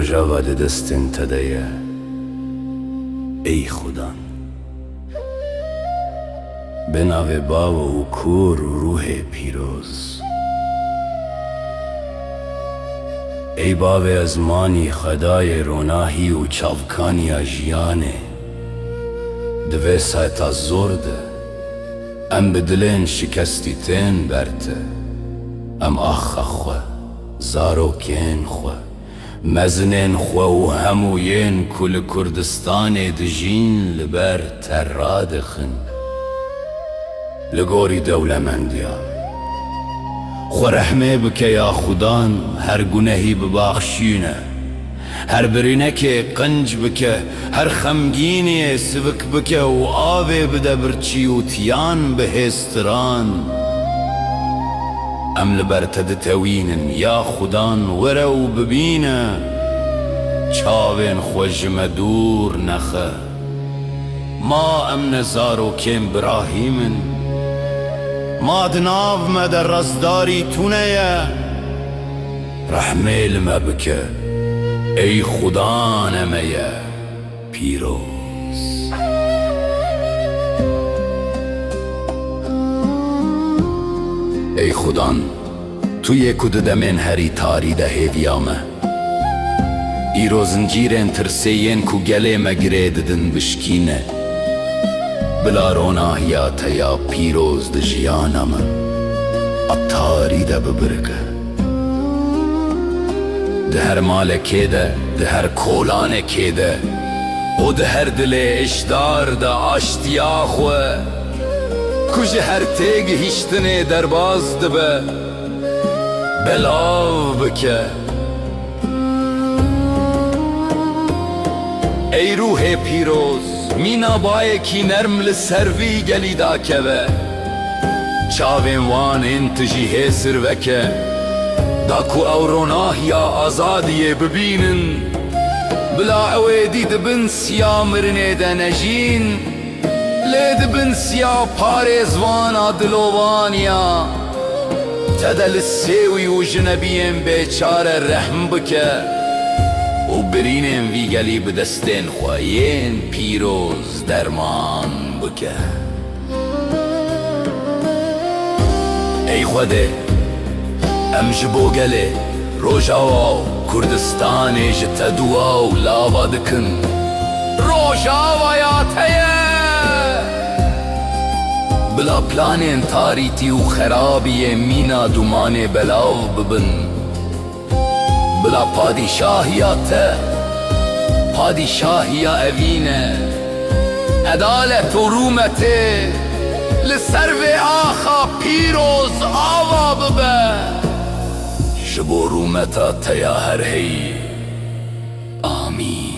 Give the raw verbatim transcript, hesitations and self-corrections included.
Rojava di destên te de ye, ey Xudan. Bi navê Bav û Kûr û Ruhê Pîroz. Ey Bavê Ezmanî, Xwedayê ronahî û çavkaniya jiyanê, di vê saeta zor de em bi dilên şikestî tên ber te. Em axa xwe, zarokên xwe, mezinên xwe û hemû yên ku li Kurdistanê dijîn li ber te radixin. Li gorî dewlemendiya xwe rehmê bike ya Xudan, her gunehî bibaxşîne, her birînekê qenc bike, her xemgîniyê sivik bike û avê bide birçî û tiyan bihêstiran. Em li ber te ditewînin, ya Xudan, were û bibîne, çavên xwe ji me dûr nexe. Ma em ne zarokên Birahîm in? Ma di nav me de rastdarî tune ye? Rehmê li me bike, ey Xudanê me ye pîroz. Ey Xudan, tu yê ku di demên herî tarî de hêviya me. Îro zincîrên tirsê yên ku gelê me girê didin bişkîne. Bila ronahiya te ya pîroz di jiyana me a tarî de bibirike. Di her malekê de, di her kolanekê de û di her dilê hişdar de aştiya xwe, ku ji her têgihiştinê derbas dibe, belav bike. Ey Ruhê Pîroz, mîna bayekî nerm li ser vî gelî dakeve. Çavên wan ên tijî hêsir veke, da ku ew ronahiya azadiyê bibînin. Bila ew êdî di bin siya mirinê de nejîn, lê di bin siya parêzvana dilovaniya te de li sêwî û jinebiyên bêçare rehm bike û birînên vî gelî bi destên xwe yên pîroz derman bike. Ey Xwedê, em ji bo gelê Rojava û Kurdistanê ji te dua û lava dikin. Rojavaya te ye! Bila planên tarîtî û xerabiyê mîna dûmanê belav bibin. Bila padîşahiya te, padîşahiya evîn e. Edalet û rûmetê li ser vê axa pîroz ava bibe. Ji bo rûmeta te ya her heyî. Amîn.